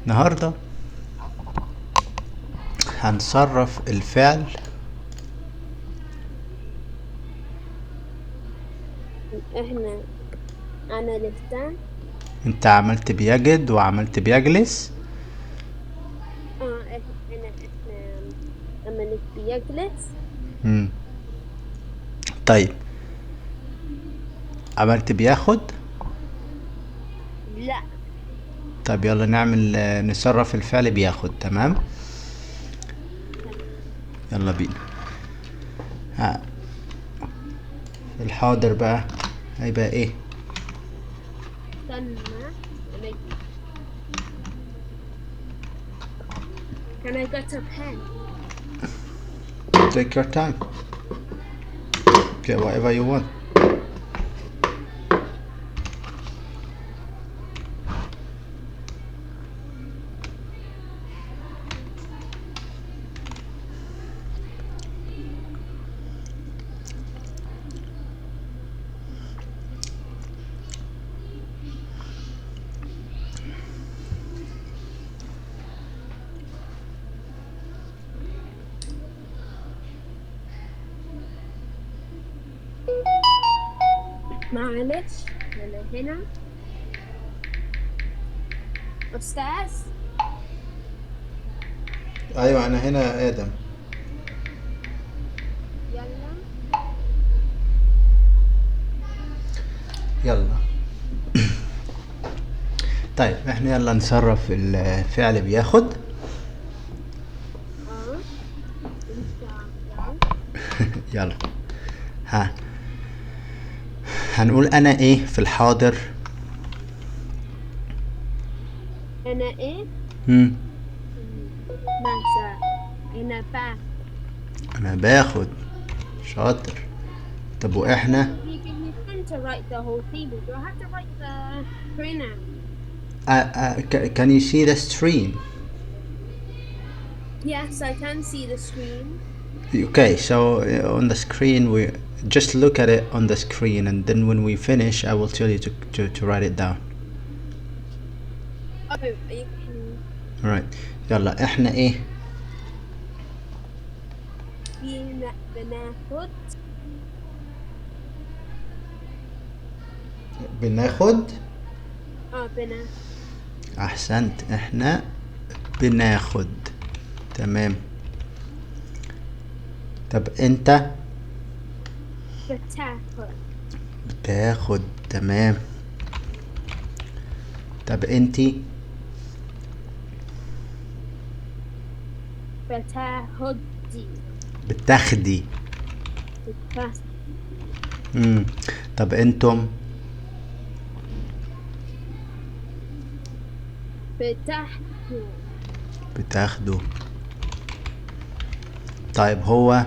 النهاردة هنصرف الفعل. احنا انا لسه. انت عملت بيجد وعملت بيجلس. احنا عملت بيجلس. طيب عملت بياخد؟ لا. طيب يلا نعمل، نصرف الفعل بياخد. تمام، يلا بينا. ها الحاضر بقى هيبقى ايه؟ استنى، Can I get a pen? Take your time. Get whatever you want. معلش أنا هنا أستاذ. أيوة أنا هنا يا آدم. يلا يلا. طيب احنا يلا نصرف الفعل بياخد. إن شاء الله. يلا. ها هنقول أنا إيه في الحاضر؟ أنا إيه؟ ماذا؟ أنا باخد. أنا باخد. شاطر. طب وإحنا؟ You give me pen to write the whole table. Do I have to write the pronoun? Can you see the stream? Yes, I can see the screen. Okay, so on the screen we just look at it on the screen, and then when we finish I will tell you to write it down. Oh, you can. All right. يلا احنا ايه؟ بناخد. بناخد؟ بناخد. احسنت، احنا بناخد. تمام. طب انت؟ بتاخد. بتاخد. تمام. طب انتي؟ بتاخدي. بتاخدي. بتاخدي. طب انتم؟ بتاخدوا. بتاخدوا. طيب هو؟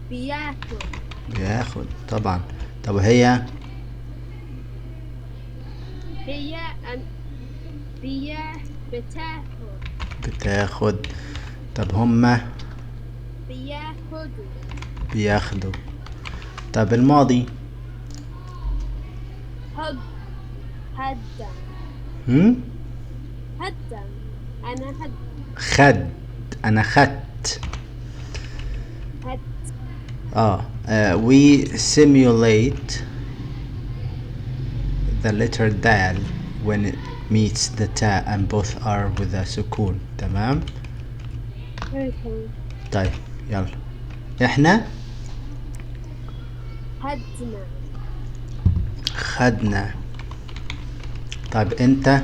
بياخد. بياخد طبعا. طب هي؟ هي بتاخد. بتاخد. طب هما؟ بياخدوا. بياخدوا. طب الماضي؟ هد. هدا. هدا. أنا هد. خد. أنا خدت. خدت. We simulate the letter dal when it meets the ta and both are with a sukun. تمام؟ Okay. طيب يلا احنا خدنا. خدنا. طيب انت؟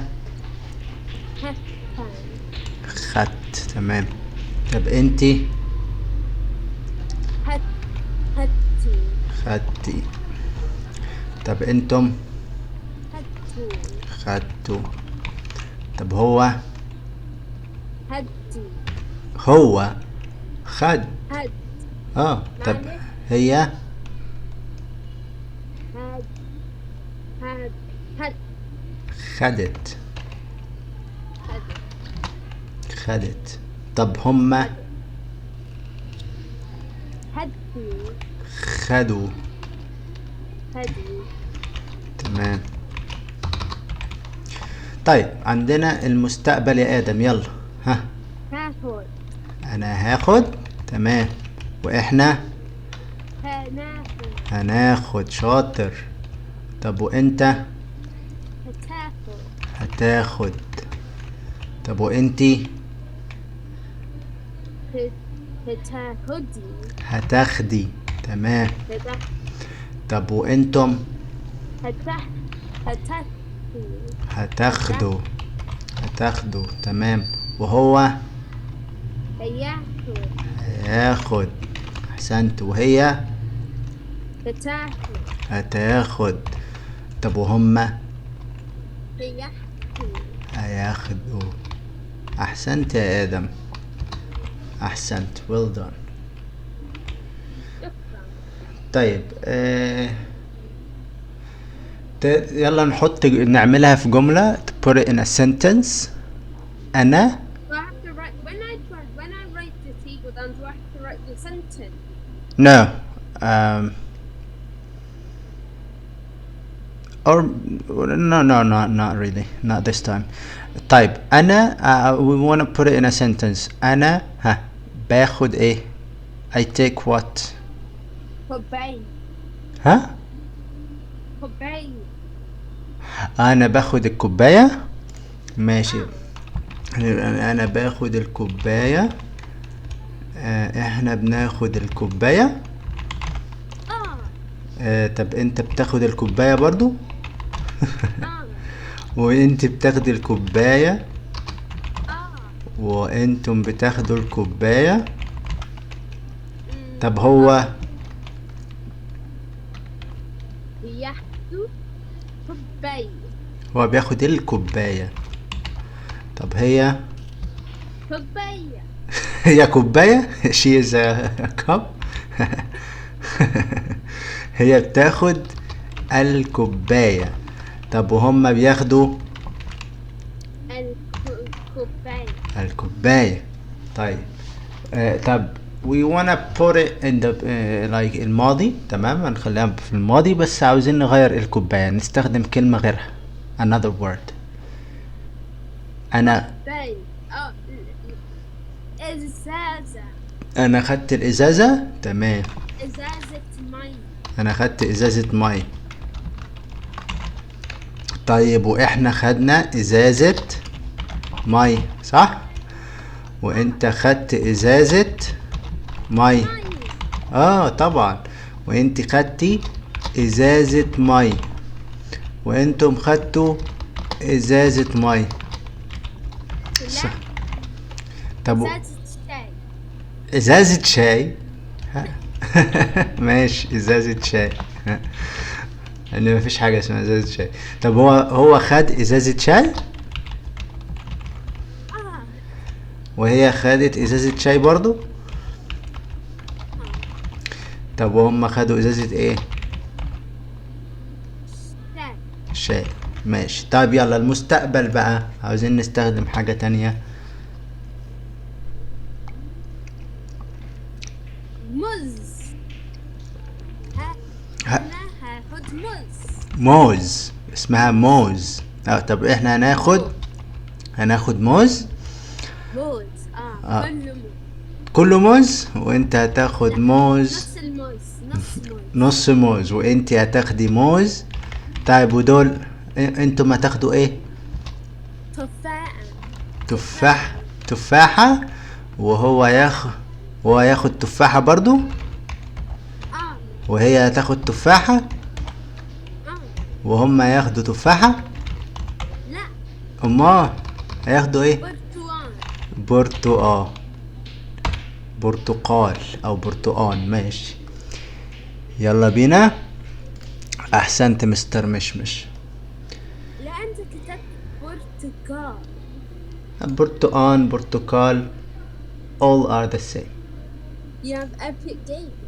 خدت. تمام. طب انتي؟ خدتي. خدتي. طب انتم؟ خدتوا. خدتوا. طب هو؟ خدتي. هو خد. خد. طب هي؟ خد. خد. خد. خدت. خدت. طب هما؟ خدوا. خدوا. خدوا. تمام. طيب عندنا المستقبل يا آدم، يلا. ها. هاخد. أنا هاخد، تمام. وإحنا هناخد. هناخد، شاطر. طب وإنت؟ هتاخد. هتاخد. طب وإنتي؟ هتاخدي. هتاخدي، تمام. طب وإنتم؟ هتاخدوا. هتاخدوا، هتاخدوا، تمام. وهو؟ هياخد. هياخد، أحسنت. وهي؟ هتاخد. هتاخد. طب وهما؟ هياخدوا. هياخدوا. أحسنت يا آدم، أحسنت، well done. شكرا. طيب يلا نحط، نعملها في جملة، to put it in a sentence. أنا Do I have to write when I write the table down, do I have to write the sentence? No. Or no, no, no, not really, not this time. طيب أنا we want to put it in a sentence. أنا ها باخد إيه؟ I take what? كوباية. ها؟ كوباية. أنا باخد الكوباية، ماشي. أنا باخد الكوباية. إحنا بناخد الكوباية. طب أنت بتاخد الكوباية برضو؟ وأنت بتاخدي الكوباية. وأنتم بتاخدوا الكوباية. طب هو؟ بياخدوا كوباية. هو بياخد الكوباية. طب هي؟ كوباية. هي كوباية؟ She is a cup. هي بتاخد الكوباية. طب وهم بياخدوا؟ الكوباية. الكوباية. طيب طب we wanna put it in the like الماضي، تمام، هنخليها في الماضي بس عاوزين نغير الكوباية، نستخدم كلمة غيرها، another word. أنا إزازة. أنا خدت الإزازة، تمام. إزازة مي. أنا خدت إزازة مي. طيب وإحنا خدنا إزازة مي، صح؟ وإنت خدت إزازة مي. طبعا. وإنت خدتي إزازة مي. وإنتم خدتوا إزازة مي. صح. طب إزازة شاي. إزازة شاي. ماشي، إزازة شاي. لأن مفيش حاجة اسمها إزازة شاي. طب هو خد إزازة شاي؟ وهي خدت إزازة شاي برضو؟ طب وهم خدوا إزازة إيه؟ شاي. شاي، ماشي. طيب يلا المستقبل بقى، عاوزين نستخدم حاجة تانية. موز. أنا هاخد موز. موز، اسمها موز. طب إحنا هناخد موز. موز. كله موز. كله موز، وانت هتاخد موز. نص الموز، نص موز. نص موز، وانت هتاخدي موز. طيب ودول انتم هتاخدوا ايه؟ تفاحة. تفاحة، وهو هو ياخد تفاحة برضو؟ وهي هتاخد تفاحة؟ وهم ياخدوا تفاحة؟ لا. امال هياخدوا ايه؟ برتقال. برتقال. برتقال او برتقان، ماشي. يلا بينا. احسنت مستر مشمش. لا انت كتبت برتقال. برتقان، برتقال، all are the same. You have Epic Games.